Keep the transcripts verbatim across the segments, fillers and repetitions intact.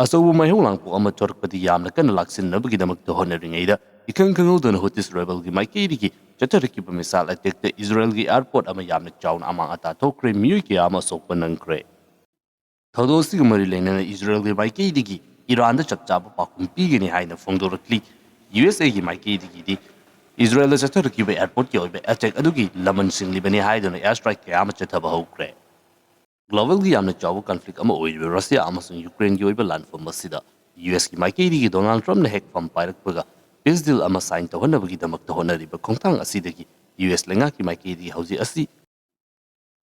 ꯑꯆꯧꯕ ꯃꯩꯍꯧ ꯂꯥꯡꯄꯣꯛ ꯑꯃ ꯊꯣꯔꯛꯄꯗꯤ ꯌꯥꯝꯅ ꯀꯟꯅ ꯂꯥꯛꯁꯤꯟꯅꯕꯒꯤꯗꯃꯛꯇ ꯍꯣꯠꯅꯔꯤꯉꯩꯗ, ꯏꯈꯪ ꯈꯪꯍꯧꯗꯅ ꯍꯨꯇꯤꯁ ꯔꯦꯕꯦꯜꯒꯤ ꯃꯥꯏꯀꯩꯗꯒꯤ ꯆꯠꯊꯔꯛꯈꯤꯕ ꯃꯤꯁꯥꯏꯜ ꯑꯦꯇꯦꯛꯇ ꯏꯖꯔꯦꯜꯒꯤ ꯑꯦꯌꯔꯄꯣꯔꯠ ꯑꯃ ꯌꯥꯝꯅ ꯆꯥꯎꯅ ꯑꯃꯥꯡ ꯑꯇꯥ ꯊꯣꯛꯈ꯭ꯔꯦ, ꯃꯤꯑꯣꯏ ꯀꯌꯥ ꯑꯃ ꯑꯁꯣꯛꯄ ꯅꯪꯈ꯭ꯔꯦ꯫ ꯊꯧꯗꯣꯛ ꯑꯁꯤꯒ ꯃꯔꯤ ꯂꯩꯅꯅ ꯏꯖꯔꯦꯜꯒꯤ ꯃꯥꯏꯀꯩꯗꯒꯤ ꯏꯔꯥꯟꯗ ꯆꯞ ꯆꯥꯕ ꯄꯥꯎꯈꯨꯝ ꯄꯤꯒꯅꯤ ꯍꯥꯏꯅ ꯐꯣꯡꯗꯣꯔꯛꯂꯤ꯫ ꯌꯨ ꯑꯦꯁ ꯑꯦꯒꯤ ꯃꯥꯏꯀꯩꯗꯒꯤꯗꯤ ꯏꯖꯔꯦꯜꯗ ꯆꯠꯊꯔꯛꯈꯤꯕ ꯑꯦꯌꯔꯄꯣꯔꯠꯀꯤ ꯑꯣꯏꯕ ꯑꯦꯇꯦꯛ ꯑꯗꯨꯒꯤ ꯂꯃꯟ ꯁꯤꯡꯂꯤꯕꯅꯤ ꯍꯥꯏꯗꯨꯅ ꯑꯦꯌꯔ ꯁ꯭ꯇ꯭ꯔꯥꯏꯛ ꯀꯌꯥ ꯑꯃ ꯆꯠꯊꯕ ꯍꯧꯈ꯭ꯔꯦ꯫ ꯒ꯭ꯂꯣꯕꯦꯜꯒꯤ ꯌꯥꯝꯅ ꯆꯥꯎꯕ ꯀꯟꯐ꯭ꯂꯤꯛ ꯑꯃ ꯑꯣꯏꯔꯤꯕ ꯔꯁꯤꯌꯥ ꯑꯃꯁꯨꯡ ꯌꯨꯀ꯭ꯔꯦꯟꯒꯤ ꯑꯣꯏꯕ ꯂꯥꯟꯐꯝ ꯑꯁꯤꯗ ꯌꯨ ꯑꯦꯁꯀꯤ ꯃꯥꯏꯀꯩꯗꯒꯤ ꯗꯣꯅꯥꯜꯗ ꯇ꯭ꯔꯝꯞꯅ ꯍꯦꯛ ꯐꯝ ꯄꯥꯏꯔꯛꯄꯒ ꯄꯤꯁ ꯗꯤꯜ ꯑꯃ ꯁꯥꯏꯟ ꯇꯧꯍꯟꯅꯕꯒꯤꯗꯃꯛꯇ ꯍꯣꯠꯅꯔꯤꯕ ꯈꯣꯡꯊꯥꯡ ꯑꯁꯤꯗꯒꯤ ꯌꯨ ꯑꯦꯁ ꯂꯩꯉꯥꯛꯀꯤ ꯃꯥꯏꯀꯩꯗꯒꯤ ꯍꯧꯖꯤꯛ ꯑꯁꯤ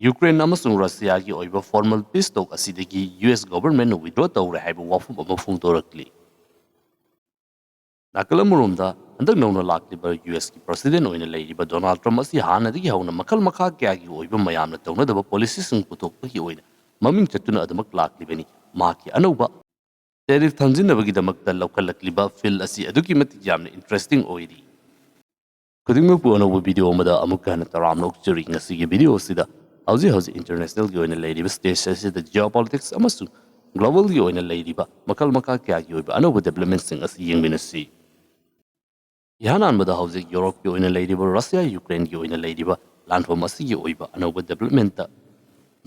ꯌꯨꯀ꯭ꯔꯦꯟ ꯑꯃꯁꯨꯡ ꯔꯁꯤꯌꯥꯒꯤ ꯑꯣꯏꯕ ꯐꯣꯔꯃꯦꯜ ꯄꯤꯁ ꯇꯣꯛ ꯑꯁꯤꯗꯒꯤ ꯌꯨ ꯑꯦꯁ ꯒꯣꯚꯔꯟꯃꯦꯟꯠꯅ ꯋꯤꯗ꯭ꯔꯣ ꯇꯧꯔꯦ ꯍꯥꯏꯕ ꯋꯥꯐꯝ ꯑꯃ ꯐꯣꯡꯗꯣꯔꯛꯂꯤ꯫ ꯅꯥꯀꯜ ꯑꯃꯔꯣꯝꯗ, ꯍꯟꯗꯛ ꯅꯧꯅ ꯂꯥꯛꯂꯤꯕ ꯌꯨ ꯑꯦꯁꯀꯤ ꯄ꯭ꯔꯁꯤꯗꯦꯟꯠ ꯑꯣꯏꯅ ꯂꯩꯔꯤꯕ ꯗꯣꯅꯥꯜꯗ ꯇ꯭ꯔꯝꯞ ꯑꯁꯤ ꯍꯥꯟꯅꯗꯒꯤ ꯍꯧꯅ ꯃꯈꯜ ꯃꯈꯥ ꯀꯌꯥꯒꯤ ꯑꯣꯏꯕ ꯃꯌꯥꯝꯅ ꯇꯧꯅꯗꯕ ꯄꯣꯂꯤꯁꯤꯁꯤꯡ ꯄꯨꯊꯣꯛꯄꯒꯤ ꯑꯣꯏꯅ ꯃꯃꯤꯡ ꯆꯠꯇꯨꯅ ꯑꯗꯨꯃꯛ ꯂꯥꯛꯂꯤꯕꯅꯤ꯫ ꯃꯍꯥꯛꯀꯤ ꯑꯅꯧꯕ ꯇꯦꯔꯤꯐ ꯊꯝꯖꯤꯟꯅꯕꯒꯤꯗꯃꯛꯇ ꯂꯧꯈꯠꯂꯛꯂꯤꯕ ꯐꯤꯜ ꯑꯁꯤ ꯑꯗꯨꯛꯀꯤ ꯃꯇꯤꯛ ꯌꯥꯝꯅ ꯏꯟꯇꯔꯦꯁꯇꯤꯡ ꯑꯣꯏꯔꯤ꯫ ꯈꯨꯗꯤꯡꯃꯛꯄꯨ ꯑꯅꯧꯕ ꯚꯤꯗꯤꯑꯣ ꯑꯃꯗ ꯑꯃꯨꯛꯀ ꯍꯟꯅ ꯇꯔꯥꯝꯅ ꯑꯣꯛꯆꯔꯤ꯫ ꯉꯁꯤꯒꯤ ꯚꯤꯗꯤꯑꯣ ꯑꯁꯤꯗ ꯍꯧꯖꯤꯛ ꯍꯧꯖꯤꯛ ꯏꯟꯇꯔꯅꯦꯁꯅꯦꯜꯒꯤ ꯑꯣꯏꯅ ꯂꯩꯔꯤꯕ ꯁ꯭ꯇꯦꯖ ꯑꯁꯤꯗ ꯖꯤꯑꯣꯄꯣꯂꯤꯇꯤꯛꯁ ꯑꯃꯁꯨꯡ ꯒ꯭ꯂꯣꯕꯦꯜꯒꯤ ꯑꯣꯏꯅ ꯂꯩꯔꯤꯕ ꯃꯈꯜ ꯃꯈꯥ ꯀꯌꯥꯒꯤ ꯑꯣꯏꯕ ꯑꯅꯧꯕ ꯗꯦꯕꯂꯞꯃꯦꯟꯠꯁꯤꯡ ꯑꯁꯤ ꯌꯦꯡꯃꯤꯟꯅꯁꯤ꯫ ꯏꯍꯥꯟ ꯍꯥꯟꯕꯗ ꯍꯧꯖꯤꯛ ꯌꯨꯔꯣꯞꯀꯤ ꯑꯣꯏꯅ ꯂꯩꯔꯤꯕ ꯔꯁꯤꯌꯥ ꯌꯨꯀ꯭ꯔꯦꯟꯒꯤ ꯑꯣꯏꯅ ꯂꯩꯔꯤꯕ ꯂꯥꯟꯐꯝ ꯑꯁꯤꯒꯤ ꯑꯣꯏꯕ ꯑꯅꯧꯕ ꯗꯦꯕꯂꯞꯃꯦꯟꯠꯇ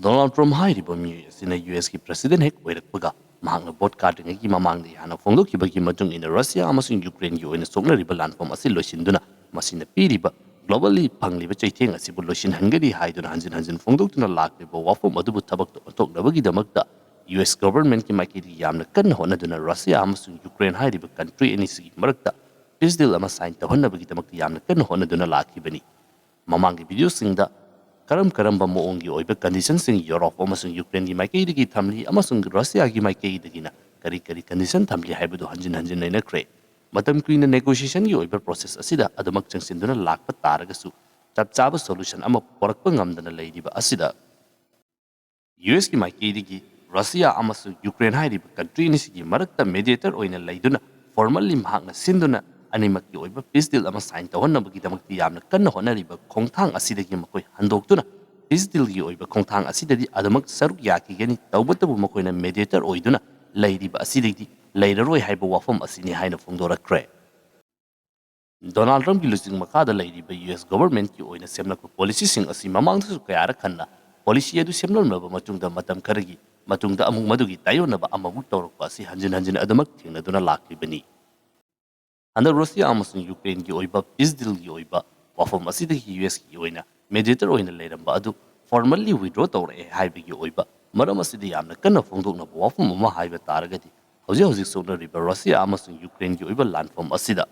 ꯗꯣꯅꯥꯜꯗ ꯇ꯭ꯔꯝꯞ ꯍꯥꯏꯔꯤꯕ ꯃꯤꯑꯣꯏ ꯑꯁꯤꯅ ꯌꯨ ꯑꯦꯁꯀꯤ ꯄ꯭ꯔꯁꯤꯗꯦꯟꯠ ꯍꯦꯛ ꯑꯣꯏꯔꯛꯄꯒ ꯃꯍꯥꯛꯅ ꯚꯣꯠ ꯀꯥꯗ꯭ꯔꯤꯉꯩꯒꯤ ꯃꯃꯥꯡꯗ ꯍꯥꯟꯅ ꯐꯣꯡꯗꯣꯛꯈꯤꯕꯒꯤ ꯃꯇꯨꯡ ꯏꯟꯅ ꯔꯁꯤꯌꯥ ꯑꯃꯁꯨꯡ ꯌꯨꯀ꯭ꯔꯦꯟꯒꯤ ꯑꯣꯏꯅ ꯁꯣꯛꯅꯔꯤꯕ ꯂꯥꯟꯐꯝ ꯑꯁꯤ ꯂꯣꯏꯁꯤꯟꯗꯨꯅ ꯃꯁꯤꯅ ꯄꯤꯔꯤꯕ ꯒ꯭ꯂꯣꯕꯦꯜꯂꯤ ꯐꯪꯂꯤꯕ ꯆꯩꯊꯦꯡ ꯑꯁꯤꯕꯨ ꯂꯣꯏꯁꯤꯟꯍꯟꯒꯅꯤ ꯍꯥꯏꯗꯨꯅ ꯍꯟꯖꯤꯟ ꯍꯟꯖꯤꯟ ꯐꯣꯡꯗꯣꯛꯇꯨꯅ ꯂꯥꯛꯂꯤꯕ ꯋꯥꯐꯝ ꯑꯗꯨꯕꯨ ꯊꯕꯛꯇ ꯑꯣꯟꯊꯣꯛꯅꯕꯒꯤꯗꯃꯛꯇ ꯌꯨ ꯑꯦꯁ ꯒꯣꯚꯔꯟꯃꯦꯟꯠꯀꯤ ꯃꯥꯏꯀꯩꯗꯒꯤ ꯌꯥꯝꯅ ꯀꯟꯅ ꯍꯣꯠꯅꯗꯨꯅ ꯔꯁꯤꯌꯥ ꯑꯃꯁꯨꯡ ꯌꯨꯀ꯭ꯔꯦꯟ ꯍꯥꯏꯔꯤꯕ ꯀꯟꯇ꯭ꯔꯤ ꯑꯅꯤꯁꯤꯒꯤ ꯃꯔꯛꯇ ꯄꯤꯁ ꯗꯤꯜ ꯑꯃ ꯁꯥꯏꯟ ꯇꯧꯍꯟꯅꯕꯒꯤꯗꯃꯛꯇ ꯌꯥꯝꯅ ꯀꯟꯅ ꯍꯣꯠꯅꯗꯨꯅ ꯂꯥꯛꯈꯤꯕꯅꯤ꯫ ꯃꯃꯥꯡꯒꯤ ꯚꯤꯗꯤꯑꯣꯁꯤꯡꯗ ꯀꯔꯝ ꯀꯔꯝꯕ ꯃꯑꯣꯡꯒꯤ ꯑꯣꯏꯕ ꯀꯟꯗꯤꯁꯟꯁꯤꯡ ꯌꯨꯔꯣꯞ ꯑꯃꯁꯨꯡ ꯌꯨꯀ꯭ꯔꯦꯟꯒꯤ ꯃꯥꯏꯀꯩꯗꯒꯤ ꯊꯝꯂꯤ ꯑꯃꯁꯨꯡ ꯔꯁꯤꯌꯥꯒꯤ ꯃꯥꯏꯀꯩꯗꯒꯤꯅ ꯀꯔꯤ ꯀꯔꯤ ꯀꯟꯗꯤꯁꯟ ꯊꯝꯂꯤ ꯍꯥꯏꯕꯗꯨ ꯍꯟꯖꯤꯟ ꯍꯟꯖꯤꯟ ꯅꯩꯅꯈ꯭ꯔꯦ꯫ ꯃꯇꯝ ꯀꯨꯏꯅ ꯅꯦꯒꯣꯁꯤꯌꯦꯁꯟꯒꯤ ꯑꯣꯏꯕ ꯄ꯭ꯔꯣꯁꯦꯁ ꯑꯁꯤꯗ ꯑꯗꯨꯃꯛ ꯆꯪꯁꯤꯟꯗꯨꯅ ꯂꯥꯛꯄ ꯇꯥꯔꯒꯁꯨ, ꯆꯞ ꯆꯥꯕ ꯁꯣꯂꯨꯁꯟ ꯑꯃ ꯄꯨꯔꯛꯄ ꯉꯝꯗꯅ ꯂꯩꯔꯤꯕ ꯑꯁꯤꯗ, ꯌꯨ ꯑꯦꯁꯀꯤ ꯃꯥꯏꯀꯩꯗꯒꯤ ꯔꯁꯤꯌꯥ ꯑꯃꯁꯨꯡ ꯌꯨꯀ꯭ꯔꯦꯟ ꯍꯥꯏꯔꯤꯕ ꯀꯟꯇ꯭ꯔꯤ ꯑꯅꯤꯁꯤꯒꯤ ꯃꯔꯛꯇ ꯃꯦꯗꯤꯌꯦꯇꯔ ꯑꯣꯏꯅ ꯂꯩꯗꯨꯅ ꯐꯣꯔꯃꯦꯜꯂꯤ ꯃꯍꯥꯛꯅ ꯁꯤꯟꯗꯨꯅ ꯑꯅꯤꯃꯛꯀꯤ ꯑꯣꯏꯕ ꯄꯤꯁ ꯗꯤꯜ ꯑꯃ ꯁꯥꯏꯟ ꯇꯧꯍꯟꯅꯕꯒꯤꯗꯃꯛꯇ ꯌꯥꯝꯅ ꯀꯟꯅ ꯍꯣꯠꯅꯔꯤꯕ ꯈꯣꯡꯊꯥꯡ ꯑꯁꯤꯗꯒꯤ ꯃꯈꯣꯏ ꯍꯟꯗꯣꯛꯇꯨꯅ ꯄꯤꯁ ꯗꯤꯜꯒꯤ ꯑꯣꯏꯕ ꯈꯣꯡꯊꯥꯡ ꯑꯁꯤꯗꯗꯤ ꯑꯗꯨꯃꯛ ꯁꯔꯨꯛ ꯌꯥꯈꯤꯒꯅꯤ꯫ ꯇꯧꯕꯇꯕꯨ ꯃꯈꯣꯏꯅ ꯃꯦꯗꯤꯌꯦꯇꯔ ꯑꯣꯏꯗꯨꯅ ꯂꯩꯔꯤꯕ ꯑꯁꯤꯗꯒꯤꯗꯤ ꯂꯩꯔꯔꯣꯏ ꯍꯥꯏꯕ ꯋꯥꯐꯝ ꯑꯁꯤꯅꯤ ꯍꯥꯏꯅ ꯐꯣꯡꯗꯣꯔꯛꯈ꯭ꯔꯦ꯫ ꯗꯣꯅꯥꯜꯗ ꯇ꯭ꯔꯝꯞꯀꯤ ꯂꯨꯆꯤꯡ ꯃꯈꯥꯗ ꯂꯩꯔꯤꯕ ꯌꯨ ꯑꯦꯁ ꯒꯣꯚꯔꯟꯃꯦꯟꯠꯀꯤ ꯑꯣꯏꯅ ꯁꯦꯝꯂꯛꯄ ꯄꯣꯂꯤꯁꯤꯁꯤꯡ ꯑꯁꯤ ꯃꯃꯥꯡꯗꯁꯨ ꯀꯌꯥꯔꯛ ꯍꯟꯅ ꯄꯣꯂꯤꯁꯤ ꯑꯗꯨ ꯁꯦꯝꯂꯝꯂꯕ ꯃꯇꯨꯡꯗ ꯃꯇꯝ ꯈꯔꯒꯤ ꯃꯇꯨꯡꯗ ꯑꯃꯨꯛ ꯃꯗꯨꯒꯤ ꯇꯥꯏꯑꯣꯟꯅꯕ ꯑꯃꯃꯨꯛ ꯇꯧꯔꯛꯄ ꯑꯁꯤ ꯍꯟꯖꯤꯟ ꯍꯟꯖꯤꯟ ꯑꯗꯨꯃꯛ ꯊꯦꯡꯅꯗꯨꯅ ꯂꯥꯛꯂꯤꯕꯅꯤ꯫ ꯍꯟꯗꯛ ꯔꯨꯁꯤꯌꯥ ꯑꯃꯁꯨꯡ ꯌꯨꯀ꯭ꯔꯦꯟꯒꯤ ꯑꯣꯏꯕ ꯄꯤꯁ ꯗꯤꯜꯒꯤ ꯑꯣꯏꯕ ꯋꯥꯐꯝ ꯑꯁꯤꯗꯒꯤ ꯌꯨ ꯑꯦꯁꯀꯤ ꯑꯣꯏꯅ ꯃꯦꯗꯤꯌꯦꯇꯔ ꯑꯣꯏꯅ ꯂꯩꯔꯝꯕ ꯑꯗꯨ ꯐꯣꯔꯃꯦꯜꯂꯤ ꯋꯤꯗ꯭ꯔꯣ ꯇꯧꯔꯛꯑꯦ ꯍꯥꯏꯕꯒꯤ ꯑꯣꯏꯕ ꯃꯔꯝ ꯑꯁꯤꯗ ꯌꯥꯝꯅ ꯀꯟꯅ ꯐꯣꯡꯗꯣꯛꯅꯕ ꯋꯥꯐꯝ ꯑꯃ ꯍꯥꯏꯕ ꯇꯥꯔꯒꯗꯤ, ꯍꯧꯖꯤꯛ ꯍꯧꯖꯤꯛ ꯁꯣꯛꯅꯔꯤꯕ ꯔꯨꯁꯤꯌꯥ ꯑꯃꯁꯨꯡ ꯌꯨꯀ꯭ꯔꯦꯟꯒꯤ ꯑꯣꯏꯕ ꯂꯥꯟꯐꯝ ꯑꯁꯤꯗ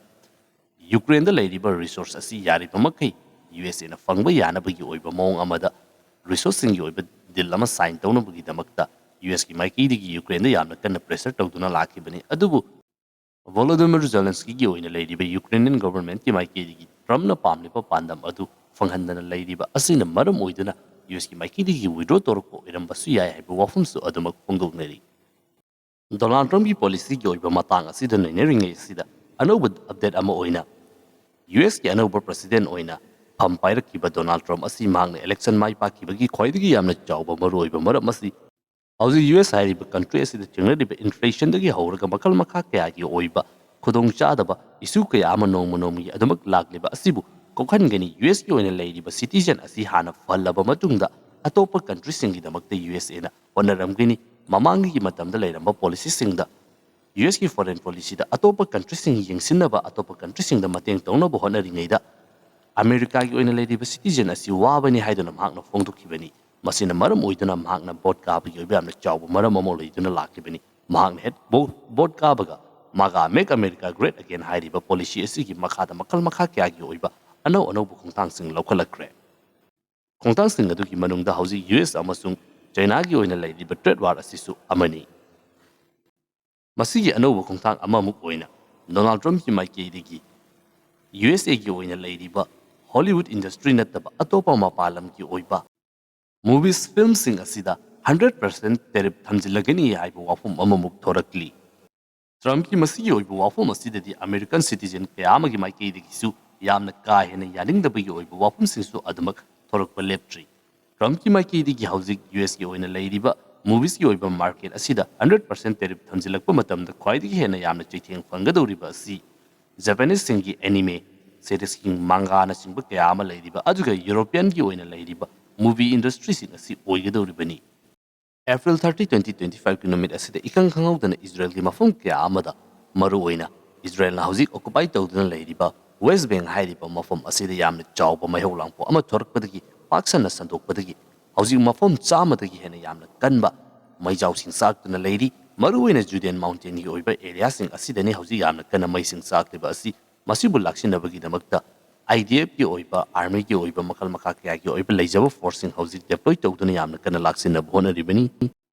ꯌꯨꯀ꯭ꯔꯦꯟꯗ ꯂꯩꯔꯤꯕ ꯔꯤꯁꯣꯔꯁ ꯑꯁꯤ ꯌꯥꯔꯤꯕ ꯃꯈꯩ ꯌꯨ ꯑꯦꯁ ꯑꯦꯅ ꯐꯪꯕ ꯌꯥꯅꯕꯒꯤ ꯑꯣꯏꯕ ꯃꯑꯣꯡ ꯑꯃꯗ ꯔꯤꯁꯣꯔꯁꯁꯤꯡꯒꯤ ꯑꯣꯏꯕ ꯗꯤꯜ ꯑꯃ ꯁꯥꯏꯟ ꯇꯧꯅꯕꯒꯤꯗꯃꯛꯇ ꯌꯨ ꯑꯦꯁꯀꯤ ꯃꯥꯏꯀꯩꯗꯒꯤ ꯌꯨꯀ꯭ꯔꯦꯟꯗ ꯌꯥꯝꯅ ꯀꯟꯅ ꯄ꯭ꯔꯦꯁꯔ ꯇꯧꯗꯨꯅ ꯂꯥꯛꯈꯤꯕꯅꯤ꯫ ꯑꯗꯨꯕꯨ ꯚꯣꯂꯣꯗꯤꯃꯤꯔ ꯖꯦꯂꯦꯟꯁꯀꯤꯒꯤ ꯑꯣꯏꯅ ꯂꯩꯔꯤꯕ ꯌꯨꯀ꯭ꯔꯦꯅꯤꯌꯟ ꯒꯣꯚꯔꯟꯃꯦꯟꯠꯀꯤ ꯃꯥꯏꯀꯩꯗꯒꯤ ꯇ꯭ꯔꯝꯞꯅ ꯄꯥꯝꯂꯤꯕ ꯄꯥꯟꯗꯝ ꯑꯗꯨ ꯐꯪꯍꯟꯗꯅ ꯂꯩꯔꯤꯕ ꯑꯁꯤꯅ ꯃꯔꯝ ꯑꯣꯏꯗꯨꯅ ꯌꯨ ꯑꯦꯁꯀꯤ ꯃꯥꯏꯀꯩꯗꯒꯤ ꯋꯤꯗ꯭ꯔꯣ ꯇꯧꯔꯛꯄ ꯑꯣꯏꯔꯝꯕꯁꯨ ꯌꯥꯏ ꯍꯥꯏꯕ ꯋꯥꯐꯝꯁꯨ ꯑꯗꯨꯃꯛ ꯐꯣꯡꯗꯣꯛꯅꯔꯤ꯫ ꯗꯣꯅꯥꯜꯗ ꯇ꯭ꯔꯝꯞꯀꯤ ꯄꯣꯂꯤꯁꯤꯒꯤ ꯑꯣꯏꯕ ꯃꯇꯥꯡ ꯑꯁꯤꯗ ꯅꯩꯅꯔꯤꯉꯩ ꯑꯁꯤꯗ ꯑꯅꯧꯕ ꯑꯞꯗꯦꯠ ꯑꯃ ꯑꯣꯏꯅ ꯌꯨ ꯑꯦꯁꯀꯤ ꯑꯅꯧꯕ ꯄ꯭ꯔꯁꯤꯗꯦꯟꯠ ꯑꯣꯏꯅ ꯐꯝ ꯄꯥꯏꯔꯛꯈꯤꯕ ꯗꯣꯅꯥꯜꯗ ꯇ꯭ꯔꯝꯞ ꯑꯁꯤ ꯃꯍꯥꯛꯅ ꯏꯂꯦꯛꯁꯟ ꯃꯥꯏ ꯄꯥꯛꯈꯤꯕꯒꯤ ꯈ꯭ꯋꯥꯏꯗꯒꯤ ꯌꯥꯝꯅ ꯆꯥꯎꯕ ꯃꯔꯨꯑꯣꯏꯕ ꯃꯔꯝ ꯑꯁꯤ ꯍꯧꯖꯤꯛ ꯌꯨ ꯑꯦꯁ ꯍꯥꯏꯔꯤꯕ ꯀꯟꯇ꯭ꯔꯤ ꯑꯁꯤꯗ ꯊꯦꯡꯅꯔꯤꯕ ꯏꯟꯐ꯭ꯂꯦꯁꯟꯗꯒꯤ ꯍꯧꯔꯒ ꯃꯈꯜ ꯃꯈꯥ ꯀꯌꯥꯒꯤ ꯑꯣꯏꯕ ꯈꯨꯗꯣꯡꯆꯥꯗꯕ ꯏꯁꯨ ꯀꯌꯥ ꯑꯃ ꯅꯣꯡꯃ ꯅꯣꯡꯃꯒꯤ ꯑꯗꯨꯃꯛ ꯂꯥꯛꯂꯤꯕ ꯑꯁꯤꯕꯨ ꯀꯣꯛꯍꯟꯒꯅꯤ꯫ ꯌꯨ ꯑꯦꯁꯀꯤ ꯑꯣꯏꯅ ꯂꯩꯔꯤꯕ ꯁꯤꯇꯤꯖꯦꯟ ꯑꯁꯤ ꯍꯥꯟꯅ ꯐꯍꯜꯂꯕ ꯃꯇꯨꯡꯗ ꯑꯇꯣꯞꯄ ꯀꯟꯇ꯭ꯔꯤꯁꯤꯡꯒꯤꯗꯃꯛꯇ ꯌꯨ ꯑꯦꯁ ꯑꯦꯅ ꯍꯣꯠꯅꯔꯝꯒꯅꯤ꯫ ꯃꯃꯥꯡꯒꯤ ꯃꯇꯝꯗ ꯂꯩꯔꯝꯕ ꯄꯣꯂꯤꯁꯤꯁꯤꯡꯗ ꯌꯨ ꯑꯦꯁꯀꯤ ꯐꯣꯔꯦꯟ ꯄꯣꯂꯤꯁꯤꯗ ꯑꯇꯣꯞꯄ ꯀꯟꯇ꯭ꯔꯤꯁꯤꯡ ꯌꯦꯡꯁꯤꯟꯅꯕ, ꯑꯇꯣꯞꯄ ꯀꯟꯇ꯭ꯔꯤꯁꯤꯡꯗ ꯃꯇꯦꯡ ꯇꯧꯅꯕ ꯍꯣꯠꯅꯔꯤꯉꯩꯗ ꯑꯃꯦꯔꯤꯀꯥꯒꯤ ꯑꯣꯏꯅ ꯂꯩꯔꯤꯕ ꯁꯤꯇꯤꯖꯦꯟ ꯑꯁꯤ ꯋꯥꯕꯅꯤ ꯍꯥꯏꯗꯨꯅ ꯃꯍꯥꯛꯅ ꯐꯣꯡꯗꯣꯛꯈꯤꯕꯅꯤ꯫ ꯃꯁꯤꯅ ꯃꯔꯝ ꯑꯣꯏꯗꯨꯅ ꯃꯍꯥꯛꯅ ꯚꯣꯠ ꯀꯥꯕꯒꯤ ꯑꯣꯏꯕ ꯌꯥꯝꯅ ꯆꯥꯎꯕ ꯃꯔꯝ ꯑꯃ ꯂꯩꯗꯨꯅ ꯂꯥꯛꯈꯤꯕꯅꯤ꯫ ꯃꯍꯥꯛꯅ ꯍꯦꯛ ꯚꯣ-, ꯚꯣꯠ ꯀꯥꯕꯒ MAGA, Make America Great Again ꯍꯥꯏꯔꯤꯕ ꯄꯣꯂꯤꯁꯤ ꯑꯁꯤꯒꯤ ꯃꯈꯥꯗ ꯃꯈꯜ ꯃꯈꯥ ꯀꯌꯥꯒꯤ ꯑꯣꯏꯕ ꯑꯅꯧ ꯑꯅꯧꯕ ꯈꯣꯡꯊꯥꯡꯁꯤꯡ ꯂꯧꯈꯠꯂꯛꯈ꯭ꯔꯦ꯫ ꯈꯣꯡꯊꯥꯡꯁꯤꯡ ꯑꯗꯨꯒꯤ ꯃꯅꯨꯡꯗ ꯍꯧꯖꯤꯛ ꯌꯨ ꯑꯦꯁ ꯑꯃꯁꯨꯡ ꯆꯥꯏꯅꯥꯒꯤ ꯑꯣꯏꯅ ꯂꯩꯔꯤꯕ ꯇ꯭ꯔꯦꯗ ꯋꯥꯔ ꯑꯁꯤꯁꯨ ꯑꯃꯅꯤ꯫ ꯃꯁꯤꯒꯤ ꯑꯅꯧꯕ ꯈꯣꯡꯊꯥꯡ ꯑꯃꯃꯨꯛ ꯑꯣꯏꯅ ꯗꯣꯅꯥꯜꯗ ꯇ꯭ꯔꯝꯞꯀꯤ ꯃꯥꯏꯀꯩꯗꯒꯤ ꯌꯨ ꯑꯦꯁ ꯑꯦꯒꯤ ꯑꯣꯏꯅ ꯂꯩꯔꯤꯕ ꯍꯣꯂꯤꯋꯨꯗ ꯏꯟꯗꯁꯇ꯭ꯔꯤ ꯅꯠꯇꯕ ꯑꯇꯣꯞꯄ ꯃꯄꯥꯟ ꯂꯝꯒꯤ ꯑꯣꯏꯕ ꯃꯨꯚꯤꯁ, ꯐꯤꯜꯝꯁꯤꯡ ꯑꯁꯤꯗ ꯍꯟꯗ꯭ꯔꯦꯠ ꯄꯥꯔꯁꯦꯟꯠ ꯇꯦꯔꯤꯐ ꯊꯝꯖꯤꯜꯂꯒꯅꯤ ꯍꯥꯏꯕ ꯋꯥꯐꯝ ꯑꯃꯃꯨꯛ ꯊꯣꯔꯛꯂꯤ꯫ ꯇ꯭ꯔꯝꯞꯀꯤ ꯃꯁꯤꯒꯤ ꯑꯣꯏꯕ ꯋꯥꯐꯝ ꯑꯁꯤꯗꯗꯤ ꯑꯃꯦꯔꯤꯀꯟ ꯁꯤꯇꯤꯖꯦꯟ ꯀꯌꯥ ꯑꯃꯒꯤ ꯃꯥꯏꯀꯩꯗꯒꯤꯁꯨ ꯌꯥꯝꯅ ꯀꯥ ꯍꯦꯟꯅ ꯌꯥꯅꯤꯡꯗꯕꯒꯤ ꯑꯣꯏꯕ ꯋꯥꯐꯝꯁꯤꯡꯁꯨ ꯑꯗꯨꯃꯛ ꯊꯣꯔꯛꯄ ꯂꯦꯞꯇ꯭ꯔꯤ꯫ ꯇ꯭ꯔꯝꯞꯀꯤ ꯃꯥꯏꯀꯩꯗꯒꯤ ꯍꯧꯖꯤꯛ ꯌꯨ ꯑꯦꯁꯀꯤ ꯑꯣꯏꯅ ꯂꯩꯔꯤꯕ ꯃꯨꯚꯤꯁꯀꯤ ꯑꯣꯏꯕ ꯃꯥꯔꯀꯦꯠ ꯑꯁꯤꯗ ꯍꯟꯗ꯭ꯔꯦꯠ ꯄꯥꯔꯁꯦꯟ ꯇꯦꯔꯤꯐ ꯊꯝꯖꯤꯜꯂꯛꯄ ꯃꯇꯝꯗ ꯈ꯭ꯋꯥꯏꯗꯒꯤ ꯍꯦꯟꯅ ꯌꯥꯝꯅ ꯆꯩꯊꯦꯡ ꯐꯪꯒꯗꯧꯔꯤꯕ ꯑꯁꯤ ꯖꯄꯥꯅꯤꯁꯁꯤꯡꯒꯤ ꯑꯦꯅꯤꯃꯦ, ꯁꯦꯔꯤꯁꯀꯤꯡ, ꯃꯥꯡꯒꯥꯅꯆꯤꯡꯕ ꯀꯌꯥ ꯑꯃ ꯂꯩꯔꯤꯕ, ꯑꯗꯨꯒ ꯌꯨꯔꯣꯄꯤꯌꯟꯒꯤ ꯑꯣꯏꯅ ꯂꯩꯔꯤꯕ ꯃꯨꯚꯤ ꯏꯟꯗꯁꯇ꯭ꯔꯤꯁꯤꯡ ꯑꯁꯤ ꯑꯣꯏꯒꯗꯧꯔꯤꯕꯅꯤ꯫ ꯑꯦꯄ꯭ꯔꯤꯜ ꯊꯥꯔꯇꯤ, ꯇ꯭ꯋꯦꯟꯇꯤ ꯇ꯭ꯋꯦꯟꯇꯤ ꯐꯥꯏꯚꯀꯤ ꯅꯨꯃꯤꯠ ꯑꯁꯤꯗ ꯏꯈꯪ ꯈꯪꯍꯧꯗꯅ ꯏꯖꯔꯦꯜꯒꯤ ꯃꯐꯝ ꯀꯌꯥ ꯑꯃꯗ, ꯃꯔꯨꯑꯣꯏꯅ ꯏꯖꯔꯦꯜꯅ ꯍꯧꯖꯤꯛ ꯑꯣꯀꯨꯄꯥꯏ ꯇꯧꯗꯨꯅ ꯂꯩꯔꯤꯕ ꯋꯦꯁ ꯕꯦꯡ ꯍꯥꯏꯔꯤꯕ ꯃꯐꯝ ꯑꯁꯤꯗ ꯌꯥꯝꯅ ꯆꯥꯎꯕ ꯃꯩꯍꯧ ꯂꯥꯡꯄꯣꯛ ꯑꯃ ꯊꯣꯔꯛꯄꯗꯒꯤ, ꯄꯥꯛ ꯁꯟꯅ ꯁꯟꯗꯣꯛꯄꯗꯒꯤ ꯍꯧꯖꯤꯛ ꯃꯐꯝ ꯆꯥꯝꯃꯗꯒꯤ ꯍꯦꯟꯅ ꯌꯥꯝꯅ ꯀꯟꯕ ꯃꯩꯖꯥꯎꯁꯤꯡ ꯆꯥꯛꯇꯨꯅ ꯂꯩꯔꯤ꯫ ꯃꯔꯨꯑꯣꯏꯅ ꯖꯨꯗꯤꯌꯟ ꯃꯥꯎꯟꯇꯦꯟꯒꯤ ꯑꯣꯏꯕ ꯑꯦꯔꯤꯌꯥꯁꯤꯡ ꯑꯁꯤꯗꯅꯤ ꯍꯧꯖꯤꯛ ꯌꯥꯝꯅ ꯀꯟꯅ ꯃꯩꯁꯤꯡ ꯆꯥꯛꯂꯤꯕ ꯑꯁꯤ꯫ ꯃꯁꯤꯕꯨ ꯂꯥꯛꯁꯤꯟꯅꯕꯒꯤꯗꯃꯛꯇ ꯑꯥꯏ ꯗꯤ ꯑꯦꯐꯀꯤ ꯑꯣꯏꯕ, ꯑꯥꯔꯃꯤꯒꯤ ꯑꯣꯏꯕ, ꯃꯈꯜ ꯃꯈꯥ ꯀꯌꯥꯒꯤ ꯑꯣꯏꯕ ꯂꯩꯖꯕ ꯐꯣꯔꯁꯁꯤꯡ ꯍꯧꯖꯤꯛ ꯗꯦꯄ꯭ꯂꯣꯏ ꯇꯧꯗꯨꯅ ꯌꯥꯝꯅ ꯀꯟꯅ ꯂꯥꯛꯁꯤꯟꯅꯕ ꯍꯣꯠꯅꯔꯤꯕꯅꯤ꯫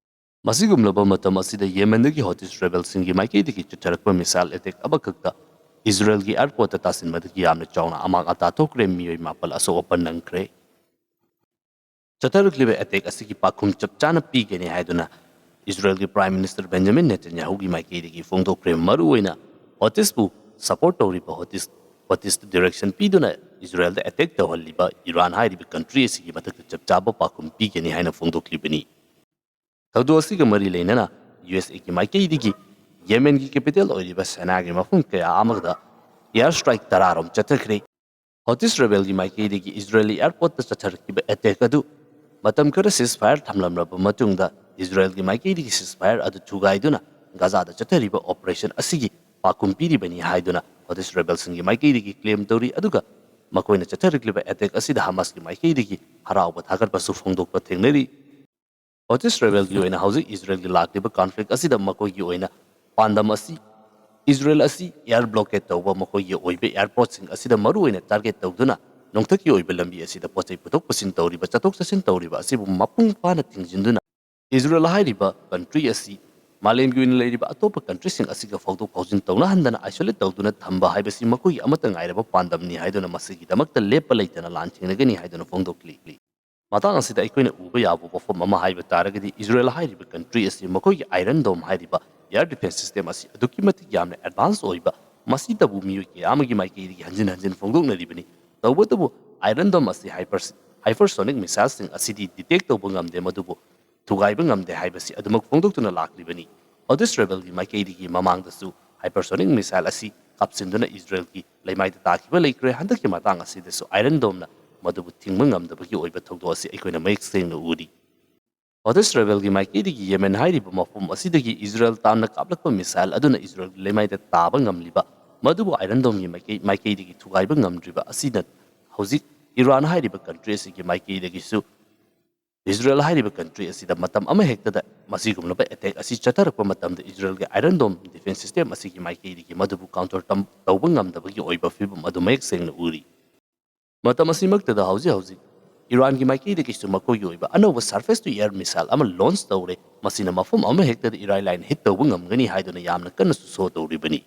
ꯃꯁꯤꯒꯨꯝꯂꯕ ꯃꯇꯝ ꯑꯁꯤꯗ ꯌꯦꯃꯦꯟꯗꯒꯤ ꯍꯣꯇꯤꯁ ꯔꯦꯕꯦꯜꯁꯤꯡꯒꯤ ꯃꯥꯏꯀꯩꯗꯒꯤ ꯆꯠꯊꯔꯛꯄ ꯃꯤꯁꯥꯏꯜ ꯑꯦꯇꯦꯛ ꯑꯃꯈꯛꯇ ꯏꯖꯔꯦꯜꯒꯤ ꯑꯦꯌꯔꯄꯣꯔꯠꯇ ꯇꯥꯁꯤꯟꯕꯗꯒꯤ ꯌꯥꯝꯅ ꯆꯥꯎꯅ ꯑꯃꯥꯡ ꯑꯇꯥ ꯊꯣꯛꯈ꯭ꯔꯦ, ꯃꯤꯑꯣꯏ ꯃꯥꯄꯜ ꯑꯁꯣꯛ ꯑꯄꯟ ꯅꯪꯈ꯭ꯔꯦ꯫ ꯆꯠꯊꯔꯛꯂꯤꯕ ꯑꯦꯇꯦꯛ ꯑꯁꯤꯒꯤ ꯄꯥꯎꯈꯨꯝ ꯆꯞ ꯆꯥꯅ ꯄꯤꯒꯅꯤ ꯍꯥꯏꯗꯨꯅ ꯏꯖꯔꯦꯜꯒꯤ ꯄ꯭ꯔꯥꯏꯝ ꯃꯤꯅꯤꯁꯇꯔ ꯕꯦꯟꯖꯥꯃꯤꯟ ꯅꯦꯇꯟꯌꯥꯍꯨꯒꯤ ꯃꯥꯏꯀꯩꯗꯒꯤ ꯐꯣꯡꯗꯣꯛꯈ꯭ꯔꯦ꯫ ꯃꯔꯨꯑꯣꯏꯅ ꯍꯣꯇꯤꯁꯄꯨ ꯁꯄꯣꯔꯠ ꯇꯧꯔꯤꯕ ꯍꯣꯇꯤꯁ, ꯍꯣꯇꯤꯁꯇ ꯗꯤꯔꯦꯛꯁꯟ ꯄꯤꯗꯨꯅ ꯏꯖꯔꯦꯜꯗ ꯑꯦꯇꯦꯛ ꯇꯧꯍꯜꯂꯤꯕ ꯏꯔꯥꯟ ꯍꯥꯏꯔꯤꯕ ꯀꯟꯇ꯭ꯔꯤ ꯑꯁꯤꯒꯤ ꯃꯊꯛꯇ ꯆꯞ ꯆꯥꯕ ꯄꯥꯎꯈꯨꯝ ꯄꯤꯒꯅꯤ ꯍꯥꯏꯅ ꯐꯣꯡꯗꯣꯛꯂꯤꯕꯅꯤ꯫ ꯊꯧꯗꯣꯛ ꯑꯁꯤꯒ ꯃꯔꯤ ꯂꯩꯅꯅ ꯌꯨ ꯑꯦꯁ ꯑꯦꯒꯤ ꯃꯥꯏꯀꯩꯗꯒꯤ ꯌꯦꯃꯦꯟꯒꯤ ꯀꯦꯄꯤꯇꯦꯜ ꯑꯣꯏꯔꯤꯕ ꯁꯦꯅꯥꯒꯤ ꯃꯐꯝ ꯀꯌꯥ ꯑꯃꯗ ꯑꯦꯌꯔ ꯁ꯭ꯇ꯭ꯔꯥꯏꯛ ꯇꯔꯥꯔꯣꯝ ꯆꯠꯊꯈ꯭ꯔꯦ꯫ ꯍꯣꯇꯤꯁ ꯔꯦꯕꯦꯜꯒꯤ ꯃꯥꯏꯀꯩꯗꯒꯤ ꯏꯖꯔꯦꯂꯤ ꯑꯦꯌꯔꯄꯣꯔꯠꯇ ꯆꯠꯊꯔꯛꯈꯤꯕ ꯑꯦꯇꯦꯛ ꯑꯗꯨ ꯃꯇꯝ ꯈꯔ ꯁꯤꯖꯐꯥꯌꯔ ꯊꯝꯂꯝꯂꯕ ꯃꯇꯨꯡꯗ ꯏꯖꯔꯦꯜꯒꯤ ꯃꯥꯏꯀꯩꯗꯒꯤ ꯁꯤꯖꯐꯥꯌꯔ ꯑꯗꯨ ꯊꯨꯒꯥꯏꯗꯨꯅ ꯒꯥꯖꯥꯗ ꯆꯠꯊꯔꯤꯕ ꯑꯣꯄꯔꯦꯁꯟ ꯑꯁꯤꯒꯤ ꯄꯥꯎꯈꯨꯝ ꯄꯤꯔꯤꯕꯅꯤ ꯍꯥꯏꯗꯨꯅ ꯍꯣꯇꯤꯁ ꯔꯦꯕꯦꯜꯁꯤꯡꯒꯤ ꯃꯥꯏꯀꯩꯗꯒꯤ ꯀ꯭ꯂꯦꯝ ꯇꯧꯔꯤ꯫ ꯑꯗꯨꯒ ꯃꯈꯣꯏꯅ ꯆꯠꯊꯔꯛꯂꯤꯕ ꯑꯦꯇꯦꯛ ꯑꯁꯤꯗ ꯍꯃꯥꯁꯀꯤ ꯃꯥꯏꯀꯩꯗꯒꯤ ꯍꯔꯥꯎꯕ ꯊꯥꯒꯠꯄꯁꯨ ꯐꯣꯡꯗꯣꯛꯄ ꯊꯦꯡꯅꯔꯤ꯫ ꯍꯣꯇꯤꯁ ꯔꯦꯕꯦꯜꯒꯤ ꯑꯣꯏꯅ ꯍꯧꯖꯤꯛ ꯏꯖꯔꯦꯜꯒꯤ ꯂꯥꯛꯂꯤꯕ ꯀꯟꯐ꯭ꯂꯤꯛ ꯑꯁꯤꯗ ꯃꯈꯣꯏꯒꯤ ꯑꯣꯏꯅ ꯄꯥꯟꯗꯝ ꯑꯁꯤ ꯏꯖꯔꯦꯜ ꯑꯁꯤ ꯑꯦꯌꯔ ꯕ꯭ꯂꯣꯀꯦꯠ ꯇꯧꯕ, ꯃꯈꯣꯏꯒꯤ ꯑꯣꯏꯕ ꯑꯦꯌꯔꯄꯣꯔꯠꯁꯤꯡ ꯑꯁꯤꯗ ꯃꯔꯨꯑꯣꯏꯅ ꯇꯥꯔꯒꯦꯠ ꯇꯧꯗꯨꯅ ꯅꯣꯡꯊꯛꯀꯤ ꯑꯣꯏꯕ ꯂꯝꯕꯤ ꯑꯁꯤꯗ ꯄꯣꯠ ꯆꯩ ꯄꯨꯊꯣꯛ ꯄꯨꯁꯤꯟ ꯇꯧꯔꯤꯕ, ꯆꯠꯊꯣꯛ ꯆꯠꯁꯤꯟ ꯇꯧꯔꯤꯕ ꯑꯁꯤꯕꯨ ꯃꯄꯨꯡ ꯐꯥꯅ ꯊꯤꯡꯖꯤꯟꯗꯨꯅ ꯏꯖꯔꯦꯜ ꯍꯥꯏꯔꯤꯕ ꯀꯟꯇ꯭ꯔꯤ ꯑꯁꯤ ꯃꯥꯂꯦꯝꯒꯤ ꯑꯣꯏꯅ ꯂꯩꯔꯤꯕ ꯑꯇꯣꯞꯄ ꯀꯟꯇ꯭ꯔꯤꯁꯤꯡ ꯑꯁꯤꯒ ꯐꯥꯎꯗꯣꯛ ꯐꯥꯎꯖꯤꯟ ꯇꯧꯅꯍꯟꯗꯅ ꯑꯥꯏꯁꯣꯂꯦꯠ ꯇꯧꯗꯨꯅ ꯊꯝꯕ ꯍꯥꯏꯕꯁꯤ ꯃꯈꯣꯏꯒꯤ ꯑꯃꯠꯇ ꯉꯥꯏꯔꯕ ꯄꯥꯟꯗꯝꯅꯤ ꯍꯥꯏꯗꯨꯅ ꯃꯁꯤꯒꯤꯗꯃꯛꯇ ꯂꯦꯞꯄ ꯂꯩꯇꯅ ꯂꯥꯟ ꯊꯦꯡꯅꯒꯅꯤ ꯍꯥꯏꯗꯨꯅ ꯐꯣꯡꯗꯣꯛꯂꯤ꯫ ꯃꯇꯥꯡ ꯑꯁꯤꯗ ꯑꯩꯈꯣꯏꯅ ꯎꯕ ꯌꯥꯕ ꯋꯥꯐꯝ ꯑꯃ ꯍꯥꯏꯕ ꯇꯥꯔꯒꯗꯤ, ꯏꯖꯔꯦꯜ ꯍꯥꯏꯔꯤꯕ ꯀꯟꯇ꯭ꯔꯤ ꯑꯁꯤ ꯃꯈꯣꯏꯒꯤ ꯑꯥꯏꯔꯟ ꯗꯣꯝ ꯍꯥꯏꯔꯤꯕ ꯑꯦꯌꯔ ꯗꯤꯐꯦꯟꯁ ꯁꯤꯁꯇꯦꯝ ꯑꯁꯤ ꯑꯗꯨꯛꯀꯤ ꯃꯇꯤꯛ ꯌꯥꯝꯅ ꯑꯦꯗꯚꯥꯟꯁ ꯑꯣꯏꯕ, ꯃꯁꯤꯗꯕꯨ ꯃꯤꯑꯣꯏ ꯀꯌꯥ ꯑꯃꯒꯤ ꯃꯥꯏꯀꯩꯗꯒꯤ ꯍꯟꯖꯤꯟ ꯍꯟꯖꯤꯟ ꯐꯣꯡꯗꯣꯛꯅꯔꯤꯕꯅꯤ꯫ ꯇꯧꯕꯇꯕꯨ ꯑꯥꯏꯔꯟ ꯗꯣꯝ ꯑꯁꯤ ꯍꯥꯏꯄꯔ-, ꯍꯥꯏꯄꯔꯁꯣꯅꯤꯛ ꯃꯤꯁꯥꯏꯜꯁꯤꯡ ꯑꯁꯤꯗꯤ ꯗꯤꯇꯦꯛ ꯇꯧꯕ ꯉꯝꯗꯦ, ꯃꯗꯨꯕꯨ ꯊꯨꯒꯥꯏꯕ ꯉꯝꯗꯦ ꯍꯥꯏꯕꯁꯤ ꯑꯗꯨꯃꯛ ꯐꯣꯡꯗꯣꯛꯇꯨꯅ ꯂꯥꯛꯂꯤꯕꯅꯤ꯫ ꯍꯧꯗꯤꯁ ꯔꯦꯕꯦꯜꯒꯤ ꯃꯥꯏꯀꯩꯗꯒꯤ ꯃꯃꯥꯡꯗꯁꯨ hypersonic missile ꯑꯁꯤ ꯀꯥꯞꯁꯤꯟꯗꯨꯅ ꯏꯖꯔꯦꯜꯒꯤ ꯂꯩꯃꯥꯏꯗ ꯇꯥꯈꯤꯕ ꯂꯩꯈ꯭ꯔꯦ꯫ ꯍꯟꯗꯛꯀꯤ ꯃꯇꯥꯡ ꯑꯁꯤꯗꯁꯨ ꯑꯥꯏꯔꯟ ꯗꯣꯝꯅ ꯃꯗꯨꯕꯨ ꯊꯤꯡꯕ ꯉꯝꯗꯕꯒꯤ ꯑꯣꯏꯕ ꯊꯧꯗꯣꯛ ꯑꯁꯤ ꯑꯩꯈꯣꯏꯅ ꯃꯌꯦꯛ ꯁꯦꯡꯅ ꯎꯔꯤ꯫ ꯍꯧꯗꯤꯁ ꯔꯦꯕꯦꯜꯒꯤ ꯃꯥꯏꯀꯩꯗꯒꯤ ꯌꯦꯃꯦꯟ ꯍꯥꯏꯔꯤꯕ ꯃꯐꯝ ꯑꯁꯤꯗꯒꯤ ꯏꯖꯔꯦꯜ ꯇꯥꯟꯅ ꯀꯥꯞꯂꯛꯄ ꯃꯤꯁꯥꯏꯜ ꯑꯗꯨꯅ ꯏꯖꯔꯦꯜꯒꯤ ꯂꯩꯃꯥꯏꯗ ꯇꯥꯕ ꯉꯝꯂꯤꯕ, ꯃꯗꯨꯕꯨ ꯑꯥꯏꯔꯟ ꯗꯣꯝꯒꯤ ꯃꯥꯏꯀꯩ ꯃꯥꯏꯀꯩꯗꯒꯤ ꯊꯨꯒꯥꯏꯕ ꯉꯝꯗ꯭ꯔꯤꯕ ꯑꯁꯤꯅ ꯍꯧꯖꯤꯛ ꯏꯔꯥꯟ ꯍꯥꯏꯔꯤꯕ ꯀꯟꯇ꯭ꯔꯤ ꯑꯁꯤꯒꯤ ꯃꯥꯏꯀꯩꯗꯒꯤꯁꯨ ꯏꯖꯔꯦꯜ ꯍꯥꯏꯔꯤꯕ ꯀꯟꯇ꯭ꯔꯤ ꯑꯁꯤꯗ ꯃꯇꯝ ꯑꯃꯍꯦꯛꯇꯗ ꯃꯁꯤꯒꯨꯝꯂꯕ ꯑꯦꯇꯦꯛ ꯑꯁꯤ ꯆꯠꯊꯔꯛꯄ ꯃꯇꯝꯗ ꯏꯖꯔꯦꯜꯒꯤ ꯑꯥꯏꯔꯟ ꯗꯣꯝ ꯗꯤꯐꯦꯟꯁ ꯁꯤꯁꯇꯦꯝ ꯑꯁꯤꯒꯤ ꯃꯥꯏꯀꯩꯗꯒꯤ ꯃꯗꯨꯕꯨ ꯀꯥꯎꯟꯇꯔ ꯇꯧꯕ ꯉꯝꯗꯕꯒꯤ ꯑꯣꯏꯕ ꯐꯤꯕꯝ ꯑꯗꯨ ꯃꯌꯦꯛ ꯁꯦꯡꯅ ꯎꯔꯤ꯫ ꯃꯇꯝ ꯑꯁꯤꯃꯛꯇꯗ ꯍꯧꯖꯤꯛ ꯍꯧꯖꯤꯛ ꯏꯔꯥꯟꯒꯤ ꯃꯥꯏꯀꯩꯗꯒꯤꯁꯨ ꯃꯈꯣꯏꯒꯤ ꯑꯣꯏꯕ ꯑꯅꯧꯕ surface to air missile ꯑꯃ ꯂꯣꯟꯆ ꯇꯧꯔꯦ꯫ ꯃꯁꯤꯅ ꯃꯐꯝ ꯑꯃꯍꯦꯛꯇꯗ ꯏꯔꯥꯏ ꯂꯥꯏꯅ ꯍꯤꯠ ꯇꯧꯕ ꯉꯝꯒꯅꯤ ꯍꯥꯏꯗꯨꯅ ꯌꯥꯝꯅ ꯀꯟꯅꯁꯨ ꯁꯣ ꯇꯧꯔꯤꯕꯅꯤ꯫